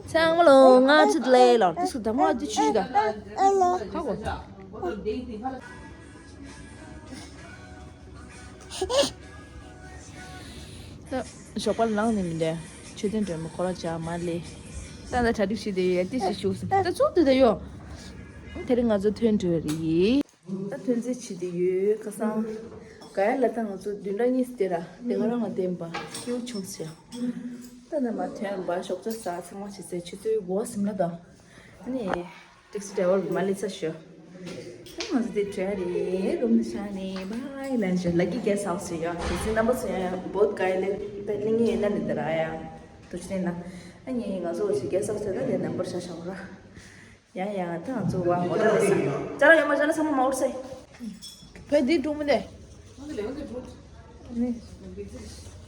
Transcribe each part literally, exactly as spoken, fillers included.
ཚང་མ་ལོ་ང་ཚོ་ལས་ལ་དུས་སུ་དམ་བ་དུས་ཆུ་ཞིག་ག་ཁ་གོ། ད་ཞོགས་པ་ལངས་ནས་མི་འདྲ། མཆོད་རྟེན་སྒྲོལ་མ་ཁོ་རང་བྱ་མ་ལས། ད་ད་གྲ་སྒྲིག་བྱས་ཏེ་ཡོད་ཡ་ཏི་ཞིག་ཞུགས་སོང་། ད་ཚུགས་དུས་ད་ཡོ། དེ་རིང་ང་ཚོ་ཐོན་འགྲོ་རེད། ད་ཐོན་རྩིས་བྱེད་དེ་ཡོད་ཁ་སང་། ག་ཡ་ལ་ད་ང་ཚོ་བདུན་ཕྲག་གཉིས་དེ་ར་དེ་ག་རང་ལ་བསྟན་པ་སྐྱིད་པོ་བྱུང་ཟེར། ད་ནས་མ་ཐོན་པ་ཞོགས་ཇ་ཟ་ཚང་མ་བྱེད་ཟེར་ཆུ་ཚོད་འགོ་ཟིན་ལ་ད། ཨ་ནི་ཊེག་སི་ཌ་རའི་ཝར་མ་ལས་ཚ་ཞོ། ད་ང་ཚོ་དེ་བྲལ་རེད་རུམ་དུ་ཆགས་ནས་བྷའི་ལན་ཞོ་ལ་ཀི་གེ་སི་ཧའུ་སི་ཡོད་དེ་ཚོའི་རྣམ་པ་ཚོ་ཡང་བོད་ག་ཡ་ལས་པའི་གླིང་ཡིན་ན་ནི་འདི་ར་ཡ། དུ་ཆེན་ན། ཨ་ནི་ང་ཚོ་འོ་ཞིག་གེ་སི་ཧའུ་སི་ད་དེ་ནམ་བར་ཤ་ཤ་བ་ར། ཡང་ཡང་ད་ང་ཚོ་བ་མོ་ཊ་ལ་སི། ཅ་ལག་ཡོད་མ་ཅ་ལག་ཚང་མ་མ་འོར་སེ། བས་འདི་སྒྲུང་མི་འདི།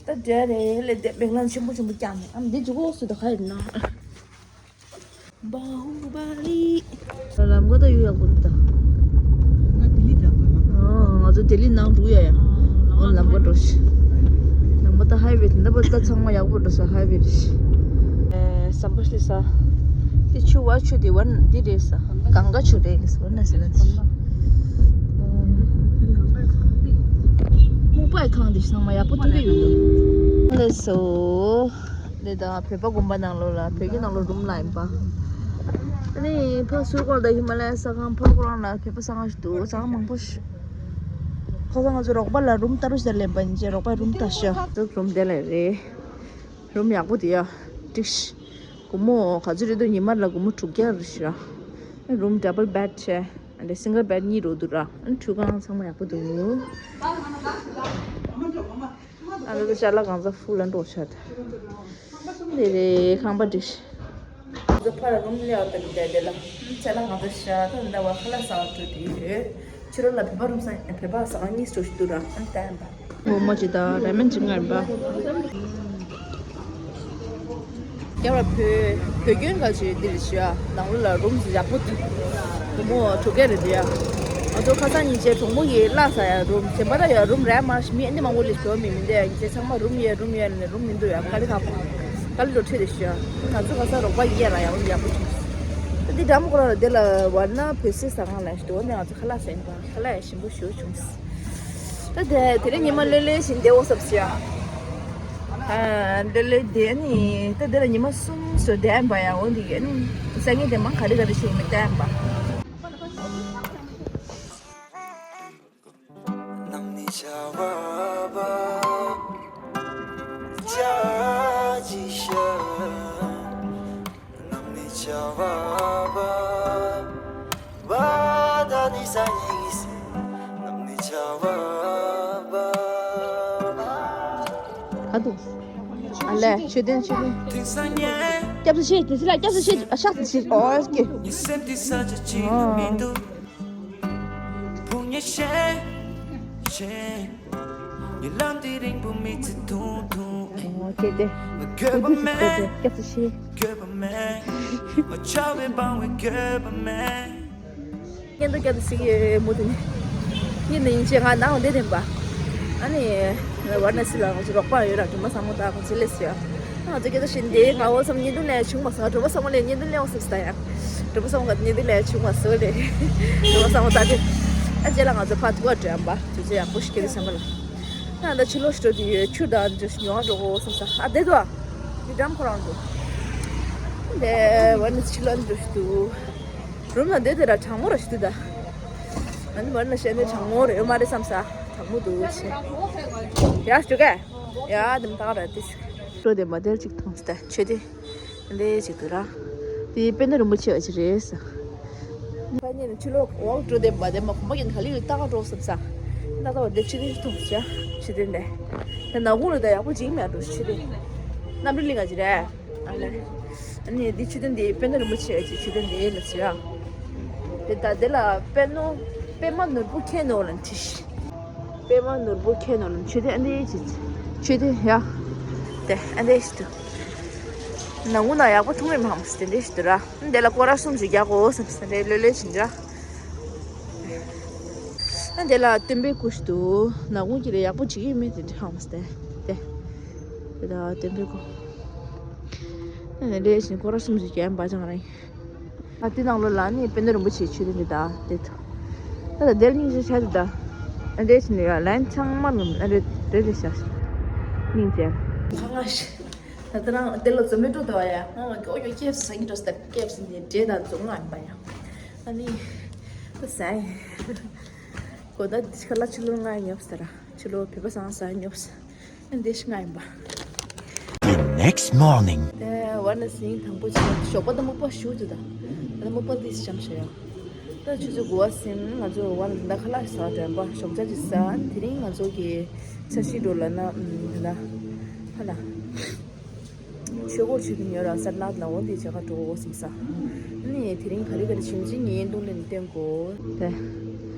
ད་འདྲ་རེད་ལས་དེ་མེག་ལན་ཆེན་པོ་ཆེན་པོ་བཀྱག་ནས་ཨམ་འདི་འཇུག་གོ་སུ་ད་ཁ་ཡིན་ན། བྷ་ཧུ་བ་ལི། ལམ་ཀ་ད་ཡོད་ཡག་པོ་འདུག་ད། ང་ལྡི་ལི་འགྲོ་དགོས་མ། ཨ་ང་ཚོ་ལྡི་ལི་ནང་འགྲོ་ཡ་ཡ། ཨོ་ལམ་ཀ་འགྲོ་ཤི། ལམ་ཀ་ད་ཧའི་ཝེ་དེ་འདྲ་པོ་ད་ཚང་མ་ཡག་པོ་འགྲོ་ས་ཧའི་ཝེ་རེད་ཤི། ཨེ་ཟམ་པ་ཤི་ལི་ས། དེ་ཆུ་བ་ཆུ་དེ་བ་འདི་རེད་ས། གངྒཱ་ཆུ་རེད་ལི་ས་བ་ན་ཟེར་ན་དེ། སྨུག་པའི་ཁང་དེ་ཚང་མ་ཡག་པོ་ཐུག་གི་ཡོད་འདུག་ལགས་སོ། འདི་དང་བོད་པ་དགོན་པ་ནང་ལོགས་ལ་བོད་ཀྱི་ནང་ལོགས་རུམ་ལ་ཡིན་པ། ཨ་ནི་ཕ་སུར་ཀོལ་དང་ཧི་མ་ལ་ཡ་ས་ཁང་ཕོར་ཁོ་རང་ལ་བོད་པ་ས་ཁང་ཞིག་འདུག་ས་ཁང་མང་པོ་ཞིག་ཁ་སང་ང་ཚོ་རོགས་པ་ལ་རུམ་ལྟ་རུ་ཞིག་ལེན་པ་ཡིན་ཅེ་རོགས་པས་རུམ་ལྟ་ཤག་ཚོགས་རུམ་དེ་ལ་རེད། རུམ་ཡག་པོ་དེ་ཡ་འགྲིག་ཤག་སྒོར་མོ་ག་ཚོད་རེད་འདུག་ཉི་མ་ལ་སྒོར་མོ་དྲུག་བརྒྱ་རེད་ཤག་རུམ་ཌབ་བལ་བེད་བྱས། ཨ་ནི་སིང་གལ་བེད་གཉིས་རོ་འདུག་ར། ཨ་ནི་ཁྲུས་ཁང་ཚང་མ་ཡག་པོ་འདུག་ཨ་ནི་ཅ་ལག་གང་ཚ་ཧྥུ་ལ་འགྲོ་ཤག་ད། འདི་རེད་ཁང་པ་འགྲིག་ང་ཚོ་ཕར་རུམ་ལས་བ་དང་འདྲ་དེ་ལ་ཅ་ལག་གང་ཚ་ཤག་ད་འདི་བ་ཁ་ལག་ཟ་བ་འགྲོ་དེ་ཡོད། ཕྱི་རོལ་ལ་བོད་པ་རུམ་ས་བོད་པ་ཟ་ཁང་གཉིས་འགྲོ་ཞིག་འདུག་ར། ཨ་ནི་ད་ཡིན་པ། ངོ་མ་ཅི་དང་ར་མེན་ཅི་ངར་པ། རྒྱ་བར་བོད་བོད་སྐྱོན་ག་ཅི་འདི་རེད་ཤི་ཡ། ནང་ལོགས་ལ་རུམ་ཡག་པོ་འདུག་སྒོར་མོ་དྲུག་བརྒྱ་རེད་འདི་ཡ། ང་ཚོ་ཁ་སང་ཉིན་བྱས་གྲོགས་མོ་ཡིས་བརླག་ས་ཡ་རུམ་གཞན་པ་ད་ཡ་རུམ་རེད་མ་མི་ཨ་ནི་མང་པོ་ལས་ཞོ་མི་མི་འདི་ཡ་ཉིན་བྱས་ཚང་མ་རུམ་ཡ་རུམ་ཡ་ནས་རུམ་མི་འདུག་ཡ། དཀའ་ལས་ཁག་པོ་དཀའ་ལས་འགྲོ་ཁྲིད་རེད་ཤི་ཡ། ང་ཚོ་ཁ་སང་རོགས་པ་ཡིས་ཡ་ར་ཡ་རུམ་ཡག་པོ་བྱུང་། ད་འདི་འགྲམ་ཁོ་རང་ལ་འདི་ལ་བར་ན་བོད་སའི་ཟ་ཁང་ལ་ཞིག་འདུག་ནས་ང་ཚོ་ཁ་ལག་ཟ་ཡིན་པ་ཁ་ལག་ཡ་ཞིམ་པོ་ཞུ་བྱུང་། ད་དེ་དེ་རིང་ཉི་མ་ལྷོད་ལྷོད་བཞིན་བསྡད་འོ་སབ་སི་ཡ། ཨ་ལྷོད་ལྷོད་བསྡད་ནི་ད་དེ་ལ་ཉི་མ་གསུམ་སོ་བསྡད་ཡིན་པ་ཡ། འོ་འདི་ག་ནི་སང་ཉིན་དེ་མ་ག་རེ་ག་རེ་བྱུང་མི་བསྡད་ཡིན་པ། ཨ་དུ། ཨ་ལས་མཆོད་རྟེན་མཆོད་རྟེན། སྐྱབས་སུ་མཆི། དེ་ཚེ་ལ་སྐྱབས་སུ་མཆི། ཨ་ཤག་ཏུ་མཆི། ཨོ་ཀེ། ཨོ་ཀེ་དེ། དེ་དུས་སུ་ཁྱོད་དེ་སྐྱབས་སུ་མཆི། སྙན་དུ་སྐྱབས་སུ་མཆི་གི་མུ་མཐུད་ནས། ཡིན་ནའི་ཡིན་ཆེ་ང་ནང་འདི་དེན་པ། ཨ་ནི། ཝར་ན་སི་ལ་ང་ཚོ་རོགས་པ་ཡོད་ར་སྒྲོལ་མ་བཟང་མོ་དང་ཁོང་ཚོ་སླེབས་སོང་ཡ། ང་ཚོ་སྐད་ཆ་བཤད་འདི་ང་འོ་བསམ་བརྙན་ཐུང་ལས་བྱུང་མ་སོང་། སྒྲོལ་མ་བཟང་མོ་ལས་བརྙན་ཐུང་ལས་འོ་བསམ་སོང་ཡ། སྒྲོལ་མ་བཟང་མོ་ག་བརྙན་ཐུང་ལས་བྱུང་མ་སོང་ལས། སྒྲོལ་མ་བཟང་མོ་ད་དེ། ཨ་རྗེས་ལ་ང་ཚོ་ཕར་ཐུག་པ་འགྲོ་ཡ་པ་དུས་ཚོད་ཡག་པོ་ཞིག་སྐྱེལ་དུས་བསམ་པ་ལ། ང་ད་ཕྱི་ལོགས་ཤིག་འགྲོ་དུས་ཡོད་ཆུ་དང་འདྲ་ཞིག་ཉོ་བ་འགྲོ་གོ་བསམ་ས་ཨ་བསྡད་དོ། ཨ་འདི་འགྲམ་ཁོ་རང་འགྲོ། འདི་ཝར་ན་སི་ཕྱི་ལོགས་འགྲོ་ཞིག་འདུག་རུམ་ལ་འདི་དེ་ར་གྲང་མོ་ར་ཞིག་འདུག་ད། ཨ་ནི་མར་ན་ཤེས་ནི་གྲང་མོ་རེད་ཡོད་མ་རེད་བསམ་ས་གྲང་མོ་འདུག་ཆེ། ཡ་ཞུ་ག་ཡ་དེ་མ་ཐག་ར་དེ་ཞུ། འགྲོ་དེ་མ་དེར་ཅིག་མཐོང་སྟེ་ཆོས་དེ་འདི་ཅིག་འདུག་ར། དེ་དཔེར་ན་རིན་པོ་ཆེ་བ་ཅིག་རེད་ས། ཕ་ཉིན་ཕྱི་ལོགས་འོག་འགྲོ་དེ་མ་དེ་མ་གོམ་པ་ཡིན་ག་ལི་ལི་ལྟ་ག་འགྲོ་བསམ་ས། ད་ལྟ་བ་དེ་ཆོས་དེ་མཐོང་ཆ་ཆོས་དེ་འདྲ། ད་ནག་ཁུང་ལ་ད་ཡག་པོ་ཅིག་མེད་འགྲོ་ཆོས་དེ། རྣམ་རིག་ལི་ང་ཅི་རེད། ཨ་ལེ། ཨ་ནི་འདི་མཆོད་རྟེན་འདི་དཔེར་ན་རིན་པོ་ཆེ་ཅིག་མཆོད་རྟེན་འདི་ལ་ཟེར་ཡ། དེ་ད་དེ་ལ་པད་ནོར་པད་མ་ནོར་བུ་ཁྱེད་ནོར་ལ་འཁྲི་ཤི། པད་མ་ནོར་བུ་ཁྱེད་ནོར་ལ་མཆོད་རྟེན་ཨ་འདི་ཅིག་མཆོད་རྟེན་ཡ། དེ་ཨ་འདི་ཞིག་ཏུ། ནང་ངུ་ན་ཡག་པོ་མཐོང་རེ་མ་མོ་སི་དེ་འདི་ཞིག་ཏུ་ར། འདི་ལ་སྐོར་ར་གསུམ་ཞིག་རྒྱག་གོ་བསམ་སི་རེ་ལོས་ལོས་ཕྱིན་འདྲ། ཨ་འདི་ལ་སྟོན་པའི་སྐུ་ཞིག་འདུག་ནག་ཁུང་གི་རེད་ཡག་པོ་བྱེད་ཀྱི་མེད་དེ་འདྲ་ཧམ་སྟེ། དེ། དེ་ལ་སྟོན་པའི་སྐུ། ནས་རེ་བཞིན་སྐོར་ར་གསུམ་ཞིག་བརྒྱབ་པ་ཅང་རེད། ཨ་དེ་ནང་ལོགས་ལ་ནི་དཔལ་ལྡན་རིན་པོ་ཆེའི་མཆོད་རྟེན་འདི་དང་དེ་ད་ལྟ་དེར་སྙིང་རྗེ་ཆེ་འདུག་ད། ཨ་རེ་བཞིན་ཡ་ལན་ཚང་མ་ལ་ཨ་རེ་རེ་རེ་བཞག་སྙིང་རྗེ། ཁ་ང་ཤི། ད་ལྟ་རང་དེ་ལ་ཛོ་མེ་ཏོ་དོ་ཡ་ང་ང་ཀྱོ་ཡོ་ཀེབ་སི་སང་གི་འགྲོ་སྟབས་ཀེབ་སི་ནི་འདྲེ་དང་ཛོ་ང་ཡིན་པ་ཡ། ཨ་ནི་ད་སང་གོ་ད་དེ་ཁ་ལ་ཕྱི་ལོ་ང་ཉོབ་ས་ར་ཕྱི་ལོ་བོད་པ་སང་ས་ཉོབ་ས། འདི་ཞིག་ང་ཡིན་པ། The next morning. དེ་ཝ་ན་སིང་དང་པོ་ཆེ་ཞོགས་པ་དང་སྨུག་པ་ཞུ་དུ་ད། ད་སྨུག་པ་འདི་ཞིག་འཇམ་ཤོག་ཡ། ད་ཆུ་ཚོད་དགུ་པ་ཟིན་ང་ཚོ་ཝ་ན་ད་ཁ་ལག་ཟ་དྲན་པ་ཞོགས་ཇ་ཅིག་ཟ། དེ་རིང་ང་ཚོ་གི་ས་གཞི་འགྲོ་ལ་ན་ད་ཧ་ལ་ཆོས་སྐོར་ཆོས་ཀྱི་ཉོ་ར་སར་ནག་ལ་འོ་འདི་བྱ་ག་འགྲོ་འོ་སིམ་ས། ནི་དེ་རིང་ག་རི་ག་རི་ཆིམ་ཆིམ་ངའི་འདུག་ལེན་བསྟན་གོ། དེ་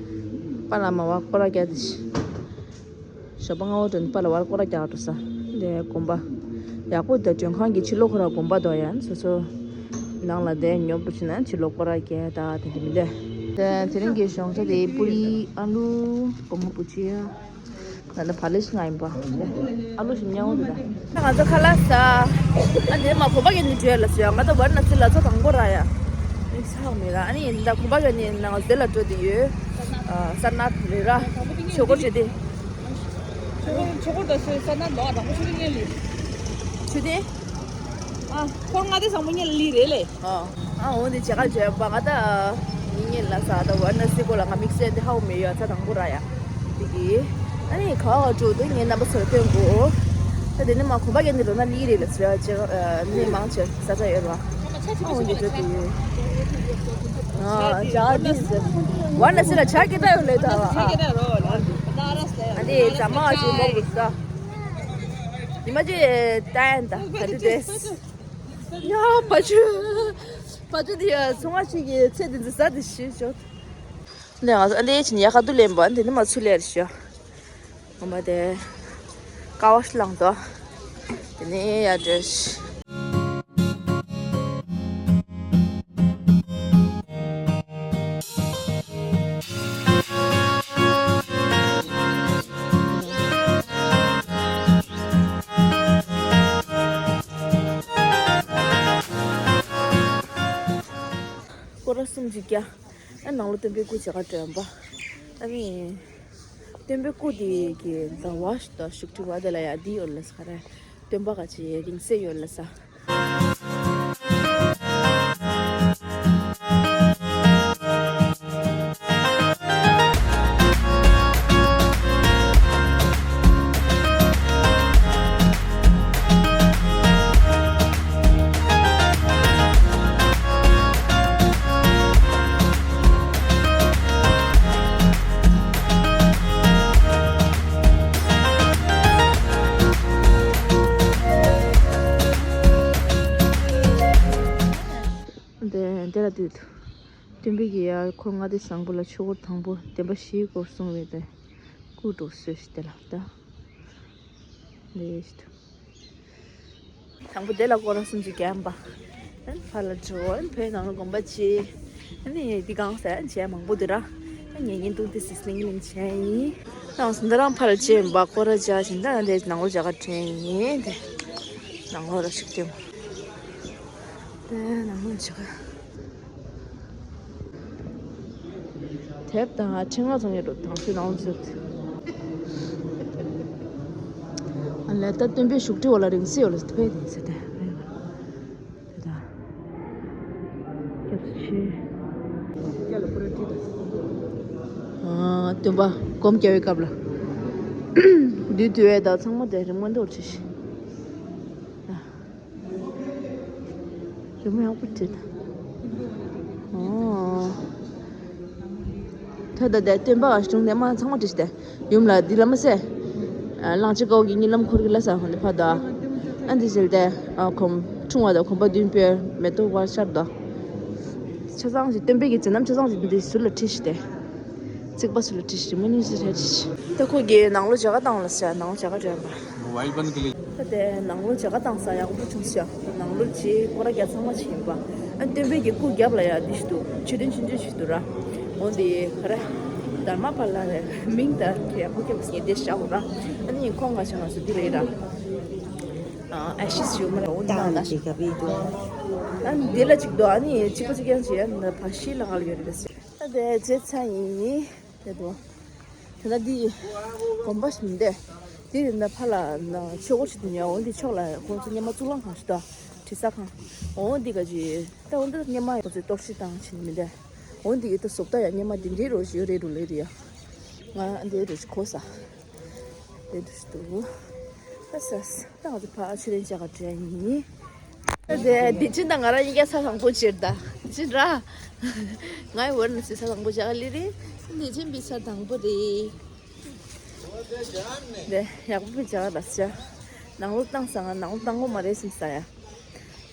པ་ལ་མ་བ་སྐོར་ར་རྒྱག་དེ་ཞོགས་པ་སྔ་པོ་དྲན་པ་ལ་བར་སྐོར་ར་རྒྱག་འགྲོ་ས། འདི་དགོན་པ་ཡག་པོ་འདུག་མགྲོན་ཁང་གི་ཕྱི་ལོགས་ཁོ་ར་དགོན་པ་འདུག་ཡང་སོ་སོ་ནང་ལ་བསྡད་ཉོབ་འགྲོ་ཕྱིན་ན་ཕྱི་ལོགས་སྐོར་ར་རྒྱག་ད་དེ་འདྲ་མི་འདུག་དེ་དེ་རིང་གི་ཞོགས་ཇ་དེ་པུ་རི་ཨ་ལུ་སྒོར་མོ་བུ་ཅི་ཡ། ད་ནི་བ་ལེ་ཤི་ང་ཡིན་པ། ཨ་ལུ་ཞིག་མཉམ་འོང་དུ་ད། ང་ཚོ་ཁ་ལག་ཟ། ཨ་ནི་མ་གོམ་པ་གན་ནི་བྲོས་ལ་ཟེར་ང་ཚོ་བར་ན་ཚི་ལ་ཚོ་དང་པོ་ར་ཡ། ནི་ཆག་མི་ར་ཨ་ནི་ཡིན་ད་གོམ་པ་གན་ནི་ནང་ཟེ་ལ་འགྲོ་དེ་ཡོད། ས་ནག་རེ་ར། ཆོ་གོ་ཆེ་དེ། ཆོ་གོ་ཆོ་གོ་ད་སོ་ས་ནག་ལོ་དང་པོ་ཆོ་གོ་ཉན་ལི། ཆུ་དེ། ཨ་ཁོ་ང་དེ་བཟང་པོ་ཉན་ལི་རེད་ལེ། ཨ་འོ་འདི་བྱེད་ག་བྱེད་པ་ང་ད་ཉིན་ཉིན་ལ་ས་ད་ཝར་ན་སི་གོ་ལ་ང་དམིགས་བསལ་འདི་ཧའོ་མེ་ཡོད་ཚ་དང་པོ་ར་ཡ། དེ་གི་ཨ་ནི་ག་བ་འགྲོ་དུ་ངའི་རྣམ་པ་ཚོར་སྟོན་དགོས། ད་དེ་ནི་མ་གོམ་པ་གན་འདི་འགྲོ་ན་ལི་རེད་ལ་ཟེར་བ་ཅེ་མི་མང་ཆེ་ས་ཆ་ཡོད་ར། ཨ་འོ་འདི་འགྲོ་དུ་ཡོད། ཨ་ཇ་འདི་ཟེར་ཝར་ན་སི་ལ་ཇ་སྐད་གྲགས་ཡོད་ལེ་ད། ཨ་འདི་ཟ་མ་ཅི་མོག་གི་ས། ཉི་མ་ཅི་ཏན་ད་ག་དུ་དེ། ཡ་བ་ཅུ། བ་ཅུ་དེ་ཡ་སོང་ང་ཅིག་གི་ཚེ་དེ་འཛི་ས་དེ་ཤི་ཤོག་འདི་ང་ཚོ་ཨ་ལེ་ཆིན་ཡ་ཁ་དུ་ལེན་པ་འདི་ནི་མ་ཚུ་ལེར་ཤོ། ངོ་མ་དེ་ཀ་བ་ཤི་ལང་དོ། དེ་ནི་ཡ་འདྲེ་ཤི། སྐོར་ར་གསུམ་ཅིག་རྒྱག་ཨ་ནང་ལོ་སྟོན་པའི་སྐུ་བྱེད་ག་སྟོན་པ། ཨ་ནི། སྟོན་པའི་སྐུ་དེ་གི་ཟླ་བ་ཞིག་དང་བཞུགས་ཁྲི་བ་དེ་ལ་ཡ་འདི་ཡོད་ལ་ས་ར། སྟོན་པ་ག་ཅི་རིང་བསྲེལ་ཡོད་ལ་ས། འདི་འདི་ལ་དུས་སྟོན་པའི་གི་ཡ་འཁོར་ལྔ་སྡེ་བཟང་པོ་ལ་ཆོས་འཁོར་དང་པོ་བདེན་པ་བཞིའི་སྐོར་གསུངས་པའི་དེ་སྐུ་འགྲོ་སྲོལ་ཞིག་དེ་ལ་ད། འདི་ཞིག་དང་པོ་དེ་ལ་སྐོར་ར་གསུམ་ཅིག་བརྒྱབ་པ། ཨན་ཕ་ལ་འགྲོ་ཨན་ཕའི་ནང་ལ་དགོན་པ་ཆེ། ཨན་ནི་འདི་གང་ཟེར་ཨན་ཆེ་མང་པོ་འདི་ར། ཨན་ཉེ་ཉེ་འདུག་འདི་སི་སི་ལིང་ལིང་ཆེ་ཡིན། ནང་སི་འདི་རང་ཕ་ལ་ཆེ་ཡིན་པ་སྐོར་ར་བྱ་བཞིན་ད་འདི་ནང་ལོ་བྱ་ག་དྲན་ཡིན་དེ། ནང་ལོ་ར་ཞིག་དེ་མོ། དེ་ནང་ལོ་བྱ་ག་དེབ་དང་ཕྲེང་བ་ཚང་ཡོད་འགྲོ་དང་ཚོའི་ནང་ཚུད། ཨ་ལས་ད་སྟོན་པའི་བཞུགས་ཁྲི་འོག་ལ་རིང་བསྲེལ་ཡོད་ལ་དཔེ་དེ་ཚེ་དེ་རེད་ལ། དེ་དང་། སྐྱབས་སུ་མཆི། ཨ་སྟོན་པ་སྒོམ་རྒྱག་པའི་སྐབས་ལ། བདུད་འདུལ་བའི་ཟླ་ཚང་མ་དེ་རིང་མ་འདོར་ཆེ་ཞིང་། རི་མོ་ཡག་པོ་བྲིས་ད། ཨོ། ད་ལྟ་དེ་སྟོན་པ་ག་ཞུང་དེ་མ་ཚང་མ་བྲིས་ཏེ། ཡུམ་ལ་འདི་ལ་མ་ཟད། གླང་ཆེན་དཀར་པོ་གི་གཉིད་ལམ་འཁོར་གྱི་ལ་ས་ཧོ་འདི་ཕ་ད། ཨ་འདི་ཟེར་ཏེ། གོམ་འཁྲུངས་པ་དང་གོམ་པ་བདུན་པའི་མེ་ཏོག་དཀར་ཤར་ད། ཆ་ཚང་ཞིག་སྟོན་པའི་གི་མཛད་རྣམ་ཆ་ཚང་ཞིག་འདི་ཟུར་ལ་བྲིས་ཏེ། རྩིག་པ་ཚུར་ལ་བྲིས་ཤིང་མི་ནི་ཚུར་བྲིས་ཤིང་། ད་ཁོ་གིས་ནང་ལོ་བྱ་དགའ་བཏང་ལ་ཟེར་ནང་ལོ་བྱ་དགའ་སྤྲད་པ། ད་དེ་ནང་ལོ་བྱ་དགའ་བཏང་ས་ཡག་པོ་བྱུང་ཤག་ནང་ལོ་ཅིག་སྐོར་ར་རྒྱག་ཚང་མ་ཕྱིན་པ། ཨ་སྟོན་པའི་གི་སྐུ་རྒྱབ་ལ་ཡ་འདི་ཞིག་འདུག་མཆོད་རྟེན་ཆུང་ཆུང་ཞིག་འདུག་ར། འོ་འདི་ག་ར། དར་མ་པ་ལ་རེ་མིང་ད་ཡག་པོ་སྐྱབས་ངེས་བདེ་བཞག་གོ་ར། ཨ་ནི་ཁོང་ང་ཆ་ང་སུ་འདི་ལས་ར། ཨ་ཨེ་ཤི་ཞུ་མ་རེད། འོ་ན་ད་ཅིག་ག་བི་དུ། ཨ་ནི་དེ་ལ་ཅིག་འདུག་ཨ་ནི་གཅིག་པ་གཅིག་རྐྱང་ཅིག་ཡ་ནི་ཕ་ཤི་ལ་ང་ལ་ཡོད་རེད་པས། ཨ་དེ་བྱས་ཚར་ཡིན། དེ་དུ། དེ་ན་འདི་དགོན་པ་ཞིག་མི་འདུག་དེ་ན་ཕ་ལ་ན་ཆོས་སྒོ་ཞིག་འདུག་ཉ་འོ་འདི་ཕྱོགས་ལ་ཁོང་ཚོ་སྔོན་མ་གཙུག་ལག་ཁང་ཞིག་འདུག་དྲི་ཟ་ཁང་། འོ་འདི་ག་ཅིག་ད་འོ་འདི་སྔོན་མ་ཁོང་ཚོས་གཏོར་བཤིག་བཏང་ཕྱིན་མི་འདུག་འོ་འདི་གི་ད་བཟོ་ལྟ་ཡ་སྔོན་མ་འདི་འདྲའི་རོ་ཞིག་ཡོད་རེད་འགྲོ་ལེ་རེད་ཡ། ང་འདི་རོ་ཞིག་གོ་ས། དེ་འདྲ་ཞིག་འདུག་ད་ས་ས་ད་ང་ཚོ་ཕ་ཆུ་ལེན་བྱ་ག་འདྲ་ཡིན། ད་དེ་དེ་ཕྱིན་ད་ང་རང་གཉིས་ཀ་ས་དང་པོ་ཕྱིར་ད་དེ་ཕྱིན་ར། ང་ཡི་བར་ན་སི་ས་དང་པོ་བྱ་ག་ལི་རེད། དེ་ཕྱིན་པའི་ས་དང་པོ་རེད། དེ་ཡག་པོ་བྱ་ག་ལ་ས། ནང་ལོགས་བཏང་ས་ང་ནང་ལོགས་བཏང་གོ་མ་རེད་སེམས་ས་ཡ།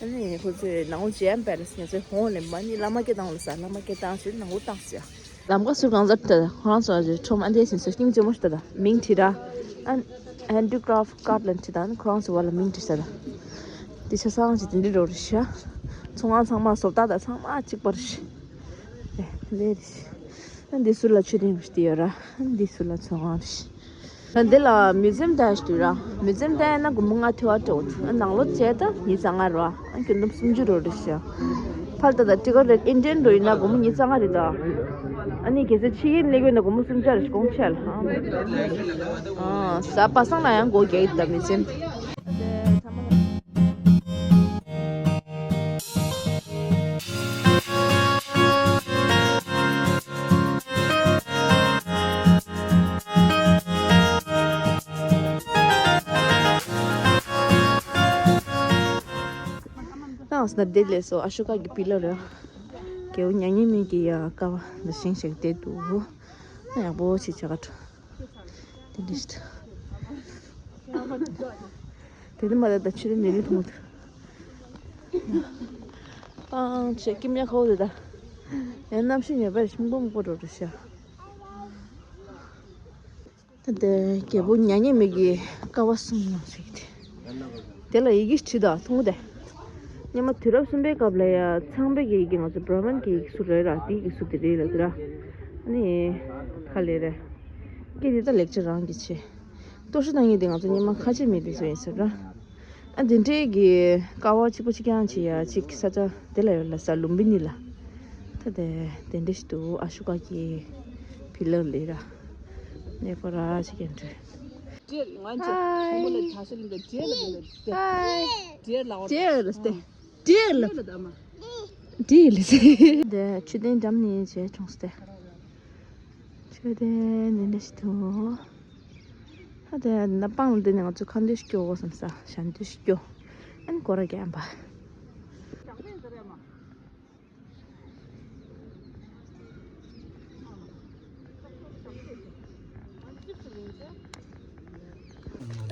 ཨ་ནི་ཁོ་ཚོས་ནང་ལོགས་ཇེམ་པེ་ལ་སི་ང་ཚོའི་ཧོང་ལེན་པ་ནི་བླ་མ་སྐད་བཏང་ལ་ས་བླ་མ་སྐད་བཏང་ཕྱིར་ནང་ལོགས་བཏང་ས་ཡ། ལམ་ཁ་ཟུར་གང་ཟག་དེ་ཁོ་རང་ཚོ་ཁྲོམ་ཨ་འདྲས་ཟིན་སོ་སྙིང་རྗེ་མོ་ཞིག་ད་མིང་བྲིས་ར། ཨན་ཧན་ཌི་ཀྲབ་ཀར་ལ་བྲིས་དང་ཁོ་རང་ཚོ་བ་ལ་མིང་བྲིས་ས་ད། དེ་ཆ་ཚང་ཞིག་དེ་འདྲི་རོགས་རེད་ཤག་ཚོང་ཁང་ཚང་མ་བཟོ་ལྟ་དང་ཚང་མ་གཅིག་པ་རེད་ཤག་དེ་འདྲས་རེད་ཤག་ཨན་འདི་ཟུར་ལ་མཆོད་རྟེན་ཞིག་དེ་ཡོད་ར། ཨན་འདི་ཟུར་ལ་ཚོང་ཁང་རེད་ཤག་འདི་ལ་མིའུ་ཛི་ཡམ་ལྟ་ཞིག་འདུག་ར། མིའུ་ཛི་ཡམ་ལྟ་ཡ་ན་སྒོར་མོ་ལྔ་ཐེ་བ་སྤྲད་འོ། ནང་ལོགས་བྱས་ད་ཉིས་རྩ་ལྔ་རེད་བ། ཨ་ཁྱོན་བསྡོམས་སུམ་ཅུ་རེད་ཤག་ཕར་ལྟ་ད་ཊི་ཀེ་ཊི་རེ་ཊི་ཨིན་ཌི་ཡན་རུ་ཡིན་ན་སྒོར་མོ་ཉིས་རྩ་ལྔ་རེད་ད། ཨ་ནི་གལ་སྲིད་ཕྱི་རྒྱལ་སླེབས་ཡོད་ན་སྒོར་མོ་སུམ་ཅུ་རེ་ཞིག་གོང་ཆེ་ལ། ཨ་ཟ་པ་སངས་ལ་ཡང་སྒོ་རྒྱག་གི་ད་མིའུ་ཛི་ཡམ། ད་ང་ཚོ་ན་དེ་ལས་སོ་ཨ་ཤོ་ཀ་གི་པི་ལར་རེད། རྒྱལ་པོ་མྱ་ངན་མེད་ཀྱི་ཡ་ཀ་བ་འདི་བཞེངས་བཞག་བསྡད་འདུག་ཡག་པོ་ཞིག་བྱ་ག་འགྲོ། དེ་འདྲ་ཞིག་འདུག་དེ་ནི་མ་ད་ད་ཆུ་རེ་ནི་ལི་ཐུང་དུ། པང་ཆེ་ཀི་མྱ་ཁའོ་དེ་ད། ཡང་གནམ་གཤིས་ཉེ་བར་ཤིང་སྦོམ་པོ་འགྲོ་འགྲོ་ཤག་ད་ལྟའི་རྒྱལ་པོ་མྱ་ངན་མེད་ཀྱི་ཀ་བ་གསུམ་ནང་ཞིག་དེ། དེ་ལ་ཡི་གེ་བྲིས་དང་མཐོང་དེ། སྔོན་མ་དུས་རབས་གསུམ་པའི་སྐབས་ལ་ཡ་ཚངས་པའི་གི་ཡི་གེ་ང་ཚོ་བྷྲ་མན་གི་ཡི་གེ་ཚུར་རེད་ར། དེའི་ཡི་གེ་ཚུར་དེ་རེད་ལ་དེ་ར། ཨ་ནི། ག་ལེ་རེད། སྐད་དེ་ད་ལེགས་ཆ་རང་གི་ཆེ། གཏོར་བཤིག་བཏང་མཁན་དེ་ང་ཚོ་སྔོན་མ་ཁ་ཆེ་མི་དེ་ཚོ་ཡིན་ཟེར་ར། ཨ་དེ་འདྲའི་གི་ཀ་བ་གཅིག་པ་གཅིག་རྐྱང་བྱེད་ཡ་གཅིག་ས་ཆ་དེ་ལ་ཡོད་ལ་ས་ལུམ་བི་ནི་ལ། ད་དེ་དེ་འདྲ་ཞིག་འདུག་ཨ་ཤུ་ཀ་གི་བྷི་ལར་ལས་ར། ནས་ཁོ་ར་ཞིག་ཡིན་འདྲ། ཇེར་ང་ཚོ་ཁོང་ལ་ད་ཤ་ལིན་ད་ཇེར་ལ་ལ་ཇེར་ལ་ཇེར་ལ་སྟེ་ཇེར་ལ་ད་མ་ཇེར་ལ་སྟེ། དེ་ཆུ་ལྡན་འགྲམ་ནས་བྱས་བྱུང་སྟེ། ཆུ་ལྡན་འདི་འདྲ་ཞིག་འདུག་ཨ་དེ་ན་པང་འདི་ནས་ང་ཚོ་ཁ་འདོན་སྐྱོ་བོ་བསམ་ས་ཞལ་འདོན་སྐྱོ། ཨན་སྐོར་ར་རྒྱབ་པ།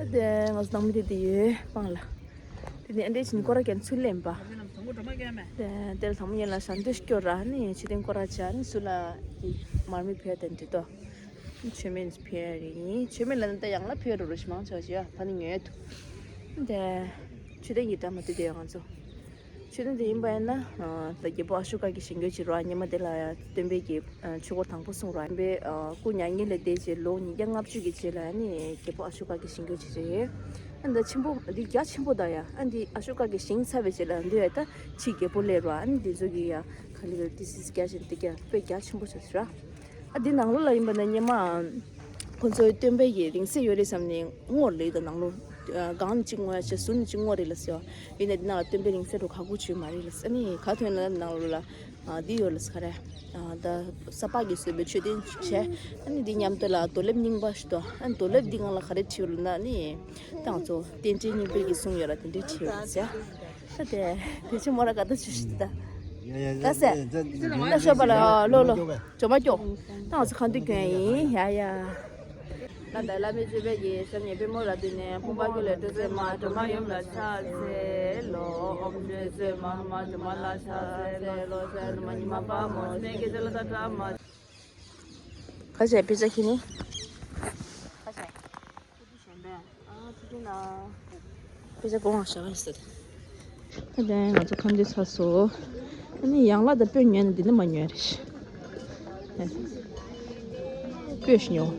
ཨ་དེ་ང་ཚོ་ནང་མི་དེ་དེ་ཡོད་པང་ལ། དེ་ནས་ཨ་འདྲས་ཕྱིན་སྐོར་ར་རྒྱབ་ཚུར་ལེན་པ། དེ་དེར་དང་པོ་ཉིད་ལ་ཞལ་འདོན་སྐྱོ་ར་ནི་ཆུ་ལྡན་སྐོར་ར་བྱ་ནི་སུ་ལ་གི་མར་མེ་ཕེ་དེ་འདྲ་དོ། མཆོད་མེ་ཕུལ་ཡ་རེད་ཡིན། མཆོད་མེ་ལ་ནི་ད་ཡང་ལ་ཕུལ་རོ་རོ་ཞིག་མང་ཆེ་བ་ཞིག་ཡ་ད་ནི་ཉོས་ཐུབ། དེ་མཆོད་རྟེན་གྱི་འགྲམ་ལ་དེ་དེ་ཡང་ང་ཚོ་མཆོད་རྟེན་དེ་ཡིན་པ་ཡིན་ན་ད་རྒྱལ་པོ་ཨ་ཤོ་ཀ་གི་ཞིང་བཀོད་བྱེད་རོགས་ཉི་མ་དེ་ལ་ཡ་སྟོན་པའི་གི་ཆོས་འཁོར་དང་པོ་གསུངས་རོགས་སྟོན་པའི་སྐུ་མྱ་ངན་ལས་འདས་རྗེས་ལོ་ཉིས་བརྒྱ་ལྔ་བཅུ་གི་རྗེས་ལ་ཡ་ནི་རྒྱལ་པོ་ཨ་ཤོ་ཀ་གི་ཞིང་བཀོད་བྱེད་རེད། ཨ་ད་ཆེན་པོ་འདི་རྒྱ་ཆེན་པོ་ད་ཡ་ཨ་འདི་ཨ་ཤོ་ཀ་གི་ཞིང་ཚར་བའི་རྗེས་ལ་འདི་ཡ་ད་ཕྱིའི་རྒྱལ་པོ་སླེབས་རོགས་ཨ་ནི་འདི་ཚོ་གི་ཡ་ག་ལེ་ག་ལེ་ཏི་སིས་རྒྱ་ཆེན་དེ་རྒྱ་དཔེ་རྒྱ་ཆེན་པོ་བྱེད་ཤག་ཨ་འདི་ནང་ལོགས་ལ་ཡིན་པ་ན་སྔོན་མ་ཁོ་ཚོའི་སྟོན་པའི་གི་རིང་བསྲེལ་ཡོད་རེད་བསམ་ནས་སྔོར་ལེགས་དང་ནང་ལོགས་སྒང་ནས་གཅིག་སྔོ་ཡ་ཆེ་ཟུར་ནས་གཅིག་སྔོ་རེད་ལ་ཟེར་བ། ཡིན་ནའི་འདི་ནང་ལ་སྟོན་པའི་རིང་བསྲེལ་འགྲོ་ཁག་པོ་བྱོས་མ་རེད་ལ་ཟེར། ཨ་ནི་ག་ཐོན་ལ་ནང་ལོགས་ལ་འདི་ཡོད་ལ་ཟེར་ག་རེ། ད་ས་ཕག་གིས་བཟོས་པའི་མཆོད་རྟེན་བྱས། ཨ་ནི་འདི་མཉམ་དུ་ལ་རྡོ་ལེབ་རྙིང་པ་ཞིག་འདུག་ཨ་ནི་རྡོ་ལེབ་འདི་སྒང་ལ་ག་རེ་བྲིས་ཡོད་ལ་ན་ཨ་ནི་ད་ང་ཚོ་རྟེན་འབྲེལ་རྙིང་པའི་གི་གསུང་ཡོད་ལ་དེ་འདྲའི་བྲིས་ཡོད་ལ་ཟེར། ད་དེ་དེ་ཕྱི་མོ་ར་ག་ད་ཆུ་ཤི་ད། ད་ཟེར། ད་ཤོ་པ་ལ་ལོ་ལོ། ཇོ་མ་ཀྱོ། ད་ང་ཚོ་གང་དུ་གྱོན་ཡིན་ཡ་ཡ། ད་ད་བླ་མེད་སྤྱོད་པའི་གི་སེམས་ཉིད་པད་མོ་ལ་བཏུད་ནས་ཕུང་པོ་ཀུན་ལས་སྤྲོ་མཛད་མ་སྒྲོལ་མ་ཡུམ་ལ་ཕྱག་འཚལ་ལོ། ཨོཾ་ཆོས་སྲུང་མ་ཧཱ་མ་དུ་མ་ལ་ཕྱག་འཚལ་ལོ། ཟས་ནུ་མ་ཉི་མ་པ་མོ་སྨན་གྱི་ཅ་ལ་ད་ཏྲ་མ། ག་ཟེ་པི་ཛ་ཁྱེར་ནི། ག་ཟེ། པི་ཛ་གོང་བ་ཞག་ཟེར། ད་ལྟ་ང་ཚོ་ཁ་འདོན་ཚར་སོང་། ཨ་ནི་ཡང་ལ་ད་སྤོས་ཉོས་ནས་འདི་ནི་མ་ཉོས་རེད། སྤོས་ཉོ།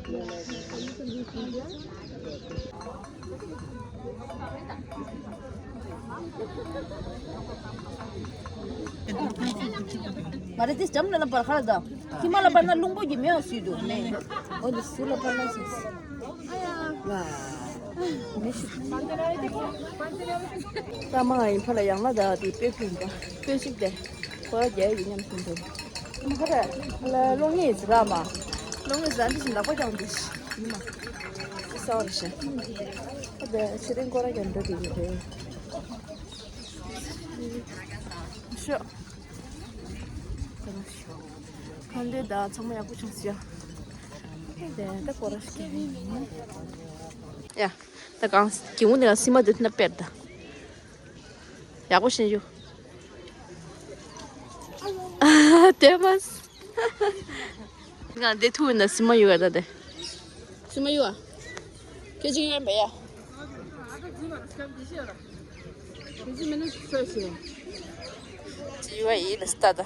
མ་རེད་དེ་འཇམ་ལ་ལ་པར་ཁ་ལ་ད། ཁྱི་མ་ལ་པར་ན་རླུང་པོ་གི་མེ་བ་སུས་འདུག་མེ། འོ་འདི་སུ་ལ་པར་ན་སུས། ལ། མེ་ཤི། ད་མ་ཡིན་ཕ་ལ་ཡང་ལ་ད་དེ་དཔེ་ཕུལ་འདྲ། དཔེ་ཞིག་དེ། ཁོ་རྒྱལ་ཡིན་མཉམ་ཞིག་འདུག་མ་ཁ་རེད། ལ་གློག་བརྙན་ཡིན་ཟེར་ར་མ། གློག་བརྙན་ཟེར་འདི་བཞིན་ལག་པ་ཀྱང་འདི་ཡིན་མ། ཨི་སའོ་རེ་ཤ། ཨ་བེ་ཕྱི་རིང་སྐོར་ར་ཀྱང་འགྲོ་གི་ཡོད་རེད། ཤོ། ཁང་འདི་ད་ཚང་མ་ཡག་པོ་བྱུང་ཟེར་ཡ། ཨ་བེ་ད་སྐོར་ར་ཞིག་ཡ། ད་གང་གི་འུ་ནི་ལ་སི་མ་འདི་ཐུ་ན་པེར་ད། ཡག་པོ་ཤེས་ཡོད། དེ་མ། ང་འདི་ཐུག་ན་སི་མ་ཡོད་ད་དེ། སི་མ་ཡོད་ཨ། ཁྱེད་ཅིག་ཡོད་པས་ཡ། ཅི་ཡོད་ཡིན་ན་སྟ་ད།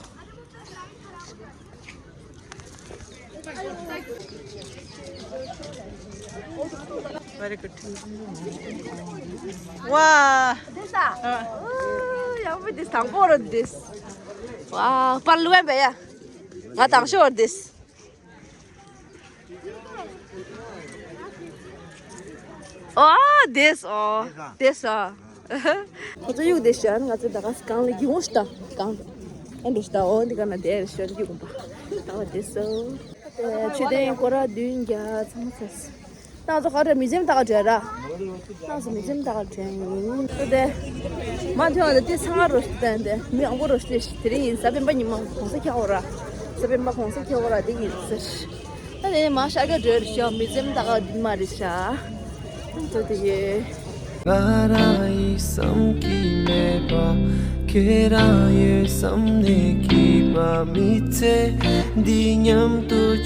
Very good. ཝ། འདི་ས། ཨ། ཨོ། ཡག་པོ་འདི་དང་པོ་རེད་འདི། ཝ། པར་ལུས་པས་ཡ། ང་དང་ཤོར་འདི། ཨོ། འདི་ས། ཨོ། འདི་ས། ཁོ་ཚོ་གཡུག་བསྡད་ཤག་ང་ཚོ་ད་ག་སྒང་ལ་གི་འོང་ཤག་ད་སྒང་། ཨ་འདྲ་ཤག་ད། འོ་འདི་ག་ན་བསྡད་ཤག་གཡུག་པ། ད་བ་བསྡད་སོ། མཆོད་རྟེན་སྐོར་ར་བདུན་བརྒྱ་ཚང་མ་ཚར་སོང་། ད་ང་ཚོ་ག་རེ་མི་ཟེམ་ད་ག་བྲལ་ར། ད་ང་ཚོ་མི་ཟེམ་ད་ག་བྲལ་ཡིན། ད་དེ་མ་ཐོན་ང་ཚོ་དེ་ཚང་རོ་ཤི་ད་དེ་མི་ཡང་པོ་རོ་ཤི་དེ་རིང་ཡིན། གཟའ་སྤེན་པ་ཉི་མ་གོང་ས་འཁྱོལ་ར། གཟའ་སྤེན་པ་གོང་ས་འཁྱོལ་ར་དེ་ཡིན་ཟེར། ད་དེ་ནས་མ་ཤར་ག་འགྲོ་རེད་ཤག་མི་ཟེམ་ད་ག་མ་རེད་ཤག་ད་དེ་ཡོད། ང་རང་ཡིན་བསམ་གྱི་མེད་པ། ཁྱེད་རང་ཡོད་བསམ་ནས་སྐྱིད་པ་མི་ཚེ་འདི་མཉམ་དུ་